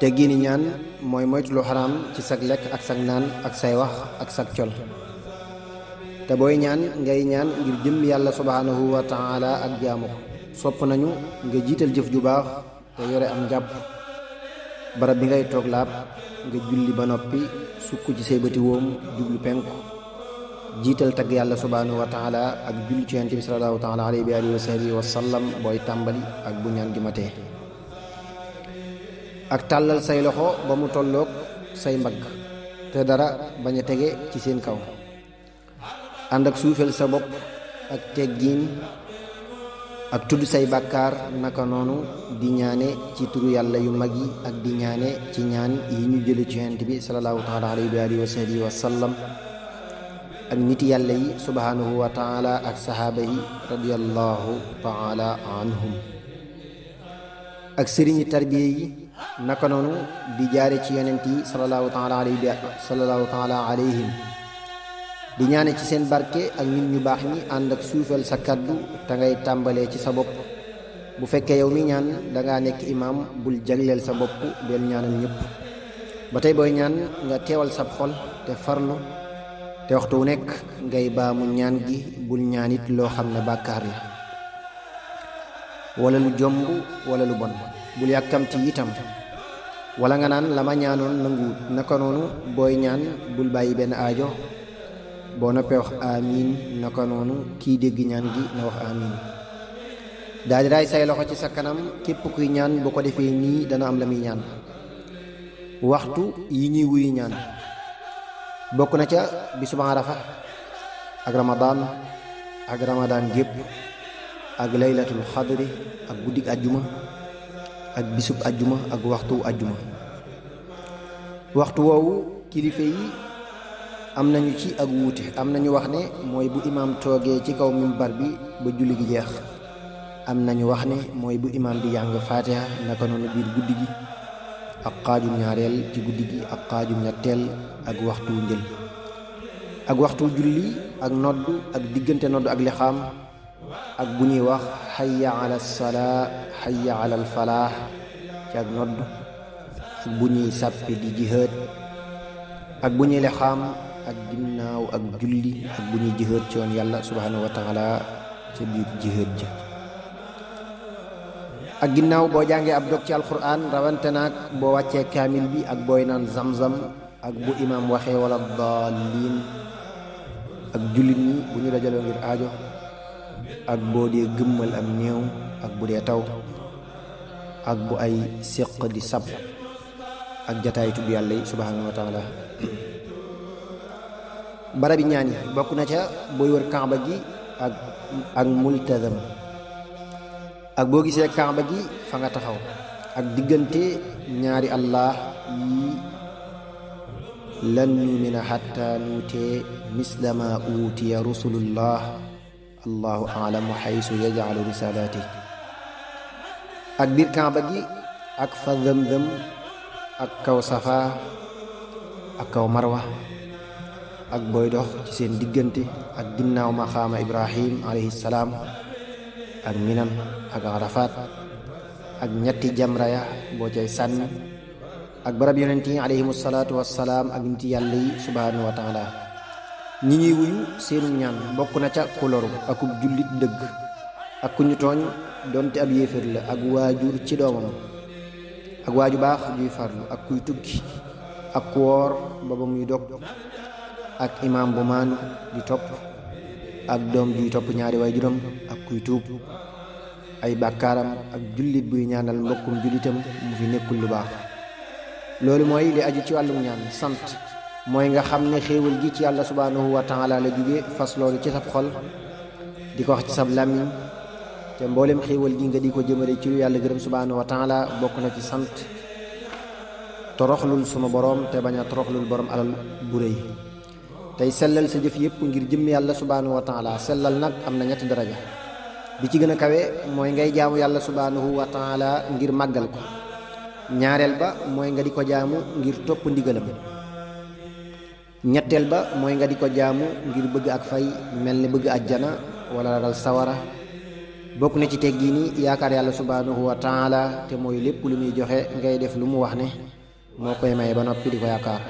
teggiini ñaan mooy moytu lu xaraam ci sag lekk ak sag naan ak say wax ak sag col te booy ñaan ngay ñaan ngir jëm yàlla subhaanahu wa taala ak jaamu ko sopp nañu nga jiital jëf ju baax te yore am njàpp barab bi ngay toog laab nga julli ba noppi sukk ci say bëti woom jublu penku jiital tagg yàlla subhaanahu wa taala ak julli ci yonent bi sallallahu taala alayhi wa alihi wa sahbihi wa sallam booy tàmbali ak bu ñaan gi matee ak tàllal say loxo ba mu tolloog say mbagg te dara bañ a tege ci seen kaw ànd ak suufel sa bopp ak teggiin ak tudd say bàkkaar naka noonu di ñaane ci turu yàlla yu mag yi ak di ñaane ci ñaan yi ñu jële ci yonent bi sallallahu taala alayhi wa alihi wa sahbihi wa sallam ak niti yàlla yi subhanahu wa taala ak sahaaba yi radiyallahu taala anhum ak sëriñi tarbiya yi naka noonu di jaare ci yonent yi sallallahu taala alayhim di ñaane ci seen barke ak nit ñu baax ñi ànd ak suufeel sa kaddu te ngay tàmbalee ci sa bopp bu fekkee yow mi ñaan dangaa nekk imaam bul jagleel sa bopp del ñaanal ñëpp ba tey booy ñaan nga teewal sab xol te farlu te waxtu wu nekk ngay baamu ñaan gi bul ñaanit loo xam ne bàkkaar la wala lu jomb wala lu bon bul yàkkamti itam wala nga naan la ma ñaanoon nanguwut naka noonu booy ñaan bul bàyyi benn aajo boo noppee wax amiin naka noonu kii dégg ñaan gi na wax amiin daal di raay say loxo ci sa kanam képp kuy ñaan bu ko defee nii dana am la muy ñaan waxtu yi ñuy wuyu ñaan bokk na ca bisub Arafa ak ramadaan gépp ak laylatul xadri ak guddig ajjuma ak bisub ajjuma ak waxtu ajjuma waxtu woowu kilifa yi am nañu ci ak wuute am nañu wax ne mooy bu imaam toogee ci kaw mimbar bi ba julli gi jeex am nañu wax ne mooy bu imaam di jàng faatiha naka noonu biir guddi gi ak xaajum ñaareel ci guddi gi ak xaajum ñetteel ak waxtu njël ak waxtu julli ak nodd ak diggante nodd ak lixaam ak bu ñuy wax xayya ala salaa xayya ala al falaax ci ak nodd ak bu ñuy sàppe di jihaad ak bu ñuy lixaam ak ginnaaw ak julli ak bu ñuy jihaad ci yoon yàlla subhanahu wa taala ca biir jihaad ja ak ginnaaw boo jàngee ab dog ci alquran rawante naag boo wàccee kaamil bi ak booy naan zamzam ak bu imaam waxee wala daalliin ak jullit ñi bu ñu dajaloo ngir aajo ak boo dee gëmmal am néew ak bu dee taw ak bu ay séq di sab ak jataay tudd yàlla yi subhanahu wa taala barabi ñaan yi bokk na ca booy wër kaaba gi ak multazam ak boo gisee kaaba gi fa nga taxaw ak diggante ñaari allah yi lan numina xatta nuutee mislama uutiya rusulullah allahu alamu xaysu yajcalu risalaati ak biir kaaba gi ak fa zamzam ak kaw safa ak kaw marwa ak booy dox ci seen diggante ak ginnaaw maqaama ibrahim alayhi salaam ak minan ak arafat ak ñetti jamra ya boo cay sànni ak barab yonent yi alayhimu salaatu wassalaam ak nit yàlla yi subhanahu wa taala ñi ñuy wuyu seenu ñaan bokk na ca ku loru akub jullit dëgg ak ku ñu tooñ donte ab yéefér la ak waajur ci doomam ak waaju baax juy farlu ak kuy tukki ak ku woor ba ba muy dog ak imaam bu maandu di topp ak doom juy topp ñaari waajuram ak kuy tuub ay bàkkaaram ak jullit buy ñaanal mbokkum jullitam mu fi nekkul lu baax loolu mooy li aju ci wàllum ñaan sant mooy nga xam ne xéewal gi ci yàlla subhanahu wa taala la jóge fas loolu ci sab xol di ko wax ci sab làmmiñ te mboolem xéewal gi nga di ko jëmale ci lu yàlla gërëm subhanahu wa taala bokk na ci sant toroxlul sunu boroom te bañ a toroxlul boroom alal bu rëy tey sellal sa jëf yépp ngir jëm yàlla subhanahu wa taala sellal nag am na ñetti daraja bi ci gën a kawe mooy ngay jaamu yàlla subhanahu wa taala ngir màggal ko ñaareel ba mooy nga di ko jaamu ngir topp ndigalam ñetteel ba mooy nga di ko jaamu ngir bëgg ak fay mel ni bëgg àjjana wala ragal sawara. bokk na ci teggi ni yaakaar yàlla subhanahu wa taala te mooy lépp lu muy joxe ngay def lu mu wax ne moo koy maye ba noppi di ko yaakaar.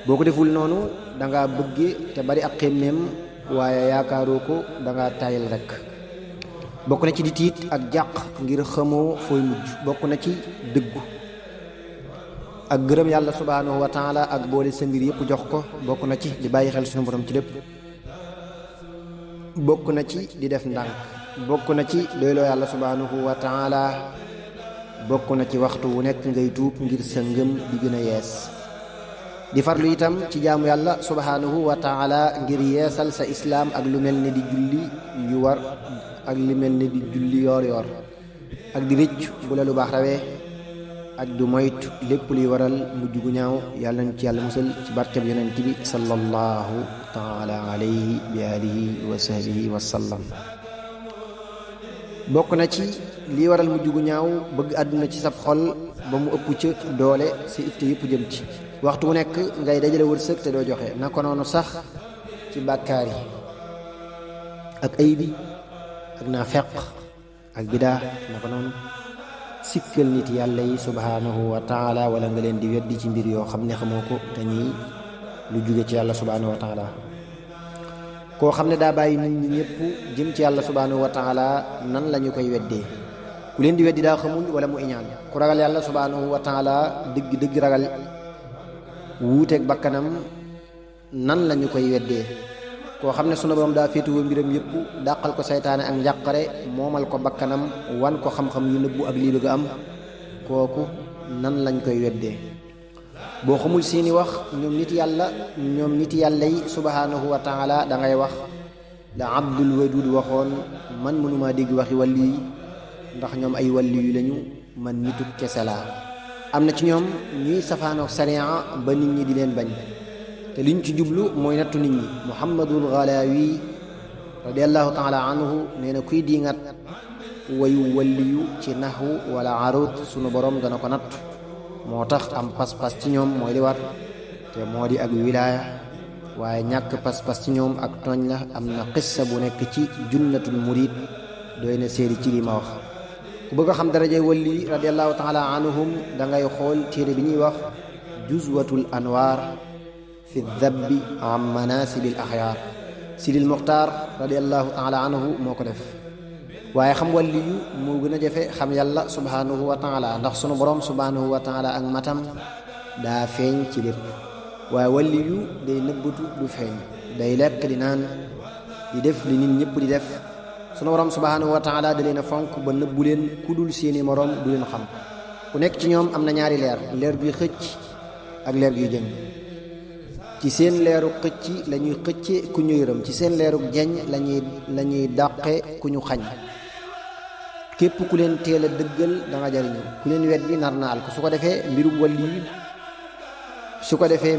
boo ko deful noonu danga bëgge te bari ak xemmeem waaye yaakaaroo ko danga tayal rek. bokk na ci di tiit ak jàq ngir xamoo fooy mujj. bokk na ci dëggu ak gërëm yàlla subhanahu wa taala ak boole sa mbir yëpp jox ko. bokk na ci di bàyyi xel suñu borom ci lépp. bokk na ci di def ndànk. bokk na ci doyloo yàlla subhanahu wa taala. bokk na ci waxtu wu nekk ngay tuub ngir sa ngëm di gën a yees. di farlu itam ci jaamu yàlla subhanahu wa taala ngir yeesal sa islaam ak lu mel ni di julli yu war ak lu mel ni di julli yoor yoor ak di rëccu bu la lu baax rawee ak du moytu lépp luy waral mujj gu ñaaw. yàlla nañ ci yàlla musal ci barkeb yonent bi sallallahu taala alayhi bi alihi wa sahbihi wa sallam. bokk na ci lii waral mujj gu ñaaw bëgg àdduna ci sab xol ba mu ëpp ca doole si itte yëpp jëm ci. waxtu wu nekk ngay dajale wërsëg te doo joxe. naka noonu sax ci bàkkaar yi ak ayib yi ak naafeq ak bidaa. naka noonu sikkal nit yàlla yi subhanahu wa taala wala nga leen di weddi ci mbir yoo xam ne xamoo ko te ñuy lu jóge ci yàlla subhanahu wa taala. koo xam ne daa bàyyi nit ñi ñëpp jëm ci yàlla subhanahu wa taala nan la ñu koy weddee. ku leen di weddi daa xamul wala mu iñaan. ku ragal yàlla subhanahu wa taala dëgg dëgg ragal wuuteeg bakkanam nan la ñu koy weddee. koo xam ne sunu borom daa féetuwoo mbiram yëpp dàqal ko saytaane ak njàqare moomal ko bakkanam wan ko xam-xam yu nëbbu ak lii bëgg am kooku nan lañ koy weddee. boo xamul seeni wax ñoom nit yàlla yi subhanahu wa taala da ngay wax la Abdul Wadud waxoon man mënumaa dégg waxi wàlli yi ndax ñoom ay wàlli yu lañu man nitut kese laa. am na ci ñoom ñuy safaanook sariya ba nit ñi di leen bañ te liñ ci jublu mooy nattu nit ñi. Muhammadul Ghalawi radiallahu taala anhu nee na kuy diingat wayu wàlliyu ci naxwu wala arut sunu borom dana ko natt. moo tax am pas-pas ci ñoom mooy li war te moo di ak wilaaya waaye ñàkk pas-pas ci ñoom ak tooñ la. am na qissa bu nekk ci junnatul murid doy na séeri ci li ma wax. ku bëgg a xam darajay wali radiallahu taala anhum da ngay xool téere bi ñuy wax juzwatul anwar fi dabbi an manasibil axyaar. Sidil Muxtaar radiallahu taala anhu moo ko def. waaye xam wàlli yu moo gën a jafe xam yàlla subhanahu wa taala ndax sunu borom subhanahu wa taala ak matam daa feeñ ci lépp. waaye wàlli yu day nëbbatu du feeñ. day lekk di naan di def li nit ñëpp di def. sunu borom subhanahu wa taala da leen a fonk ba nëbbu leen ku dul seeni morom du leen xam. ku nekk ci ñoom am na ñaari leer. leer guy xëcc ak leer guy jëñ. ci seen leeru xëcc la ñuy xëcce ku ñu yërëm. ci seen leeru jeñ la ñuy dàqe ku ñu xañ. képp ku leen teel a dëggal da nga jariñu. ku leen weddi nar na al ko. su ko defee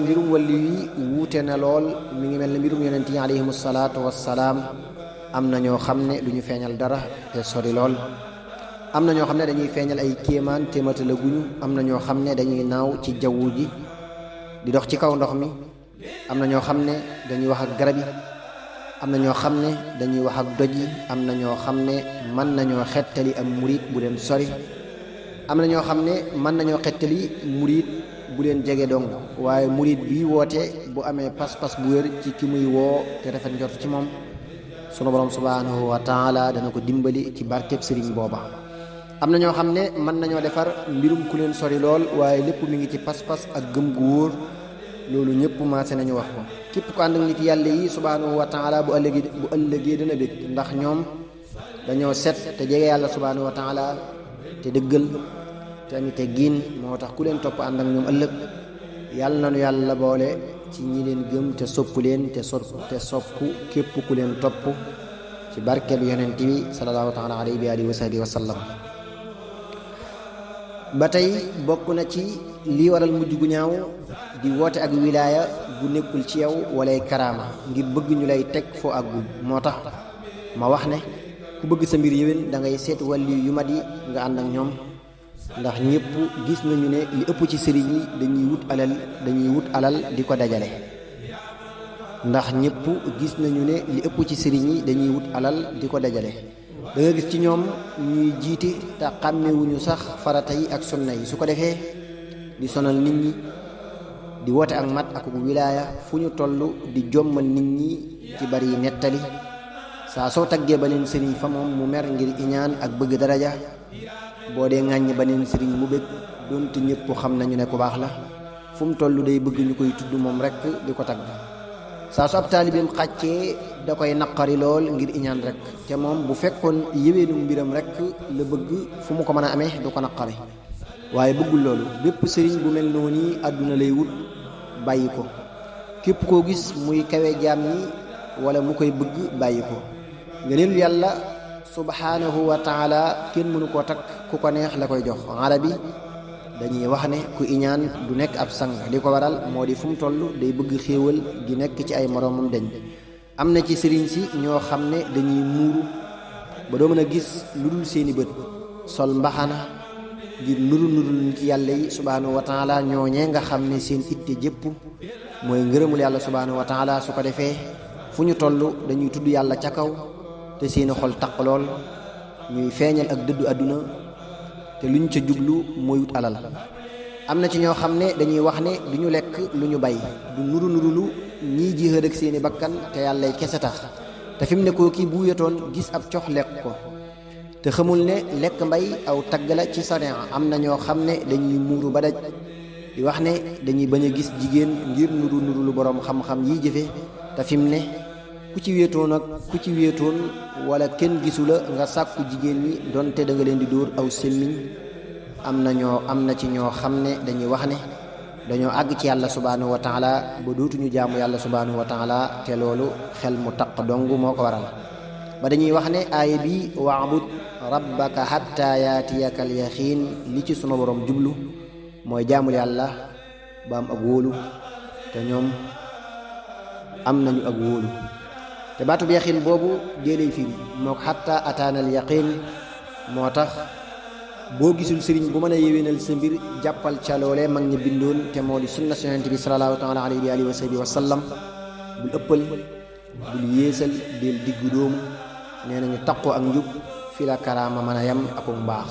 mbirum wàlli yi wuute na lool. mi ngi mel ne mbirum yonent yi alayhimu salaatu wassalaam. am na ñoo xam ne du ñu feeñal dara te sori lool. am na ñoo xam ne dañuy feeñal ay kéemaan te matala guñu. am na ñoo xam ne dañuy naaw ci jaww ji di dox ci kaw ndox mi. am na ñoo xam ne dañuy wax ak garab yi. am na ñoo xam ne dañuy wax ak doj yi. am na ñoo xam ne mën nañoo xettali am murit bu leen sori. am na ñoo xam ne mën nañoo xettali murit bu leen jege dong. waaye murit bii woote bu amee pas-pas bu wér ci ki muy woo te rafet njort ci moom sunu borom subhanahu wa taala dana ko dimbali ci barkeb sëriñ booba. am na ñoo xam ne mën nañoo defar mbirum ku leen sori lool waaye lépp mi ngi ci pas-pas ak gëm gu wóor. loolu ñëpp maase nañu wax ko. képp ko ànd ak nit yàlla yi subhanahu wa taala bu ëllëgee dana bég ndax ñoom dañoo set te jege yàlla subhanahu wa taala te dëggal te ami te giin. moo tax ku leen topp ànd ak ñoom ëllëg yàlla nanu yàlla boole ci ñi leen gëm te sopp leen te sopp képp ku leen topp ci barke bi yonent bi sallallahu taala alayhi wa alihi wa sahbihi wa sallam. ba tey bokk na ci lii waral mujj gu ñaaw di woote ak wilaaya bu nekkul ci yow walay karaama ngir bëgg ñu lay teg foo àggul. moo tax ma wax ne ku bëgg sa mbir yéwén da ngay seet wàlli yu mat yi nga ànd ak ñoom ndax ñëpp gis nañu ne li ëpp ci sëriñ yi dañuy wut alal di ko dajale ndax ñëpp gis nañu ne li ëpp ci sëriñ yi dañuy wut alal di ko dajale. da nga gis ci ñoom ñuy jiite te xàmmewuñu sax farata yi ak sunna yi, su ko defee di sonal nit ñi, di woote ak mat ak wilaaya fu ñu toll di jommal nit ñi ci bari nettali. saa soo taggee beneen sëriñ fa moom mu mer ngir iñaan ak bëgg daraja, boo dee ŋàññi beneen sëriñ mu bëgg donte ñëpp xam nañu ne ku baax la, fu mu toll day bëgg ñu koy tudd moom rekk di ko tagg. saa su ab taalibeem xàccee da koy naqari lool ngir iñaan rek, te moom bu fekkoon yéwénu mbiram rek la bëgg fu mu ko mën a amee du ko naqari, waaye bëggul loolu. bépp sëriñ bu mel noonu àdduna lay wut bàyyi ko. képp koo gis muy kawe jaam ñi wala mu koy bëgg bàyyi ko. ngëneelu yàlla subhanahu wa taala kenn mënu koo takk, ku ko neex la koy jox. arabi dañuy wax ne ku iñaan du nekk ab sang, li ko waral moo di fu mu toll day bëgg xéewal gi nekk ci ay moroomam deñ. am na ci sëriñ si ñoo xam ne dañuy muuru ba doo mën a gis lu dul seeni bët, sol mbaxana ngir nurul nit yàlla yi subhanahu wa taala. ñooñee nga xam ne seen itte jëpp mooy ngërëmul yàlla subhanahu wa taala, su ko defee fu ñu toll dañuy tudd yàlla ca kaw te seeni xol taq lool, ñuy feeñal ak dëddu àdduna te luñ ca jublu mooy wut alal. am na ci ñoo xam ne dañuy wax ne du ñu lekk lu ñu bay, du nurulu ñii jihaad ak seeni bakkan te yàllay kese tax, te fi mu ne koo kii bu wéetoon gis ab cox lekk ko, te xamul ne lekk mbay aw tagg la ci sariya. am na ñoo xam ne dañuy muuru ba daj di wax ne dañuy bañ a gis jigéen ngir nurulu boroom xam-xam yiy jëfe, te fi mu ne ku ci wéetoon wala kenn gisu la nga sàkku jigéen ñi donte da nga leen di dóor aw semmiñ. am na ci ñoo xam ne dañuy wax ne dañoo àgg ci yàlla subhanahu wa taala ba dootuñu jaamu yàlla subhanahu wa taala, te loolu xel mu taq dong moo ko waral. ba dañuy wax ne aaya bi wa'bud rabbaka hatta yaatiyaka al yaqiin, li ci sunu borom jublu mooy jaamul yàlla ba am ak wóolu, te ñoom am nañu ak wóolu. te baatub yaqiin boobu dee lay firi mook hatta ataanal yaqiin. moo tax boo gisul sëriñ bu mën a yéwénal sa mbir jàppal ca loolee mag ñi bindoon, te moo di sunna yonent bi sallallahu taala alayhi wa alihi wa sahbihi wa sallam. bul ëppal, bul yéesal, del diggu doomu. nee nañu taqoo ak njub fi la karaama mën a yam ak mbaax.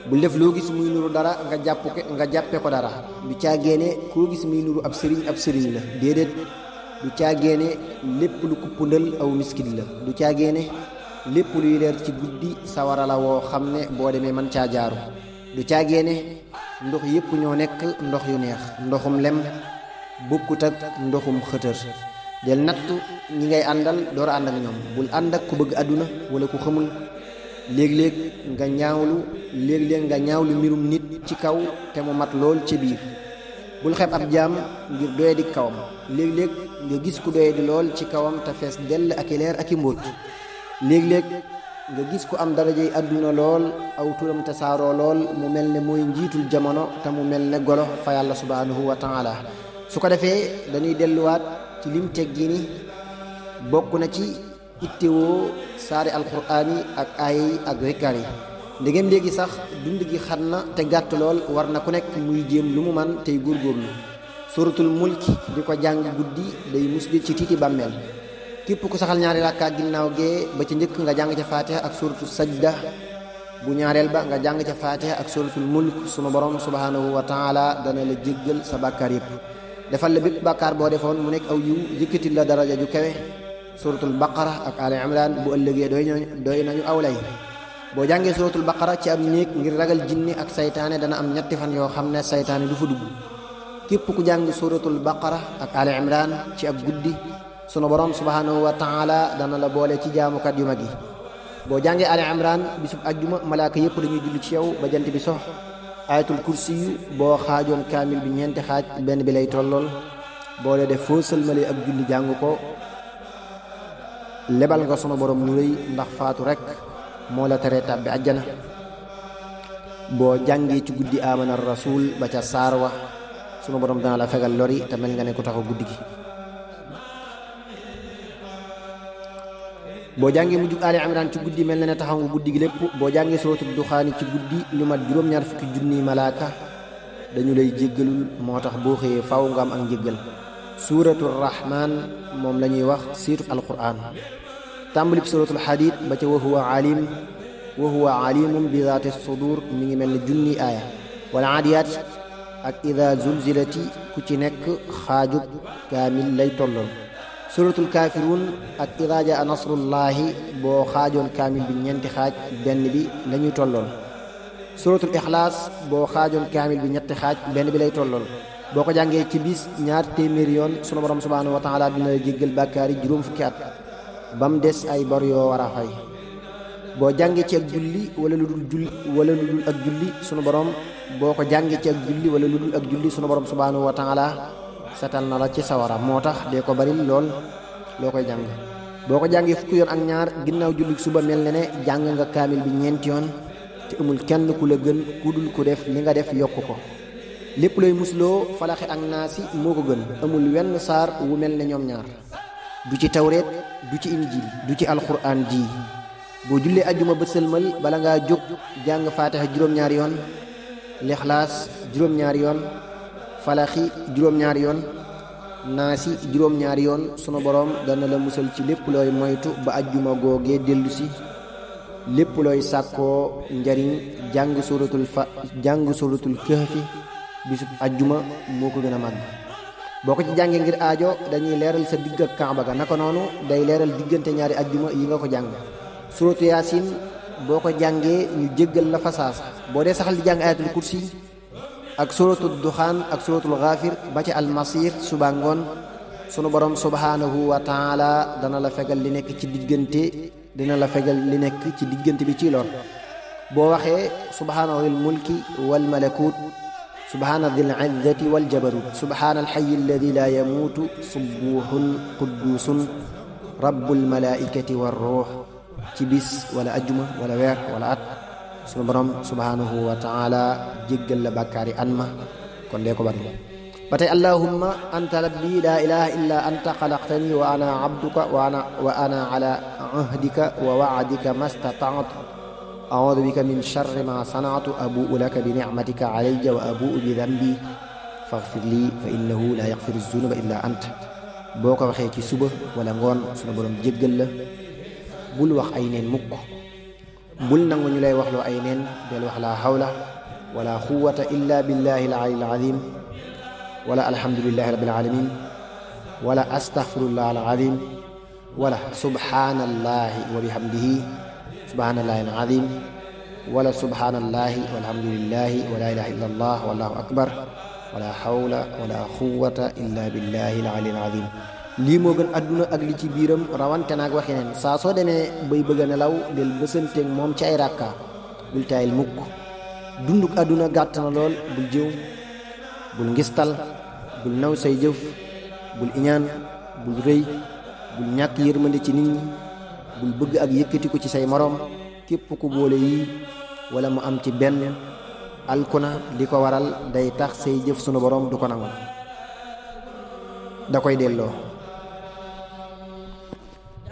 bul def loo gis muy nuru dara nga jàppe ko dara. du caagéene koo gis muy nuru ab sëriñ la, déedéet. du caagéene lépp lu kuppundal aw miskin la. du caagéene lépp luy leer ci guddi sawara la woo xam ne boo demee mën caa jaaru. du caagéene ndox yépp ñoo nekk ndox yu neex. ndoxum lem bokkut ak ndoxum xëtër. del nattu ñi ngay àndal door a ànd ak ñoom. bul ànd ak ku bëgg àdduna wala ku xamul. léeg-léeg nga ñaawlu mbirum nit ci kaw te mu mat lool ci biir. bul xeeb ab jaam ngir doye di kawam. léeg-léeg nga gis ku doye di lool ci kawam te fees dell ak i leer ak i mbóot. léeg-léeg nga gis ku am darajey àdduna lool aw turam te saaroo lool mu mel ne mooy njiitul jamono te mu mel ne golo fa yàlla subhanahu wa taala. su ko defee dañuy delluwaat ci lim teggi ni bokk na ci ittewoo saari alquraan yi ak aaya yi ak rikkar yi. ndegem léegi sax dund gi xat na te gàtt lool, war na ku nekk muy jéem lu mu man tey góorgóorlu. suratul mulk di ko jàng guddi day musli ci tiiti bàmmeel. képp ku saxal ñaari rakkaat ginnaaw gee ba ca njëkk nga jàng ca faatiha ak suratul sajda, bu ñaareel ba nga jàng ca faatiha ak suratul mulk. sunu borom subhanahu wa taala dana la jéggal sa bàkkaar yépp, defal la bépp bàkkaar boo defoon mu nekk aw yiw, yëkkatil la daraja ju kawe. suratul baqara ak ali imran bu ëllëgee doy nañu aw lay. boo jàngee suratul baqara ci am néeg ngir ragal jinni ak saytaane dana am ñetti fan yoo xam ne saytaane du fa dugg. képp ku jàng suratul baqara ak ali imran ci ak guddi, sunu borom subhanahu wa taala dana la boole ci jaamukat yu mag yi. boo jàngee ali imran bisub ajjuma malaaka yépp dañuy julli ci yow ba jant bi sox. ayatul kursi yu boo xaajoon kaamil bi ñeenti xaaj benn bi lay tollool. boo dee def foo sëlmale ak julli jàng ko lebal nga sunu borom lu rëy, ndax faatu rek moo la tere tàbbi àjjana. boo jàngee ci guddi amana rasul ba ca saar wa sunu borom dana la fegal lori te mel nga ne ku taxaw guddi gi. boo jàngee mujjug ali imran ci guddi mel na ne taxaw nga guddi gi lépp. boo jàngee suratul duxaani ci guddi lu mat juróom-ñaar fukki junniy malaaka dañu lay jéggalul, moo tax boo xëyee faw nga am ak njéggal. suuratul rahman moom la ñuy wax siitu alquran tàmbalib suuratul xadiid ba ca wa huwa alimum bi zaati sudur mi ngi mel ni junni aaya wala aadiyaat ak ida zulzilati ku ci nekk xaajub kaamil lay tolloon suuratul kaafiruun ak ida jaa nasrullahi boo xaajoon kaamil bi ñeenti xaaj benn bi lañuy tolloon suuratul ixlaas boo xaajoon kaamil bi ñetti xaaj benn bi lay tolloon boo ko jàngee ci bis 200 yoon sunu borom subhaanahu wa taala dina la jéggal bàkkaar yi juróom fukki at ba mu des ay bor yoo war a fay boo jàngee ci ak julli wala lu dul ak julli sunu borom boo ko jàngee ci ak julli wala lu dul ak julli sunu borom subhaanahu wa taala setal na la ci sawara moo tax dee ko bari lool loo koy jàng boo ko jàngee fukki yoon ak ñaar ginnaaw julli suba mel ne jàng nga kaamil bi ñeenti yoon te amul kenn ku la gën ku dul ku def li nga def yokk ko lépp looy musloo falaxe ak naasi moo ko gën amul wenn saar wu mel ne ñoom ñaar du ci tawreet du ci injil du ci alquran ji boo jullee ajjuma ba sëlmal bala ngaa jóg jàng faatixa juróom-ñaari yoon lixlaas juróom-ñaari yoon falaxi juróom-ñaari yoon naasi juróom-ñaari yoon sunu boroom dana la musal ci lépp looy moytu ba ajjuma googee dellu si lépp looy sàkkoo njariñ jàng suratul kahfi bisub ajjuma moo ko gën a màgg boo ko ci jàngee ngir aajo dañuy leeral sa digg ak kaaba ga naka noonu day leeral diggante ñaari ajjuma yi nga ko jàng suratu yaasin boo ko jàngee ñu jéggal la fa saasa boo dee saxal di jàng ayatul kursi ak suratul duxaan ak suratul xaafir ba ci almasir suba ngoon sunu borom subhanahu wa taala dana la fegal li nekk ci diggante bi ci lor boo waxee subhaana dil mulki wal malakut subhaana dil izzati wal jabarut subhaana alxayi alladi laa yamuutu subuhun quddusun rabbul malaikati war ruux ci bis wala ajjuma wala weer wala at sunu borom subhanahu wa taala jéggal la bàkkaari an ma kon dee ko bari ba tey allahumma anta rabbi laa ilaha illa anta xalaqtani wa ana abduka wa ana ala ahdika wa waadika mastata'tu a'uudu bika min sharri ma sana'tu abu'u laka bi ni'matika alayya wa abu'u bi dhanbi faghfir li fa innahu la yaghfiru zunuba illa anta boo ko waxee ci suba wala ngoon sunu borom jéggal la bul wax ay neen mukk bul nangu ñu lay wax loo ay neen del wax la hawla wala quwwata illa billahi al-aliyyil azim wala alhamdulillahi rabbil alamin wala astaghfirullah al-azim wala subhanallahi wa bihamdihi subhanallahi al-azim wala subhanallahi walhamdulillahi wa la ilaha illallah wallahu akbar wala hawla wala quwwata illa billahi al-aliyyil azim lii moo gën adduna ak li ci biiram rawante naag waxi neen saa soo demee bay bëgg a nelaw del bësanteeg moom ci ay rakka bul taayil mukk dunduk adduna gàtt na lool bul jëw bul ngistal bul naw say jëf bul iñaan bul rëy bul ñàkk yërmande ci nit ñi bul bëgg ak yëkkati ko ci say moroom képp ku boole yii wala mu am ci benn alkuna li ko waral day tax say jëf sunu borom du ko nangu da koy delloo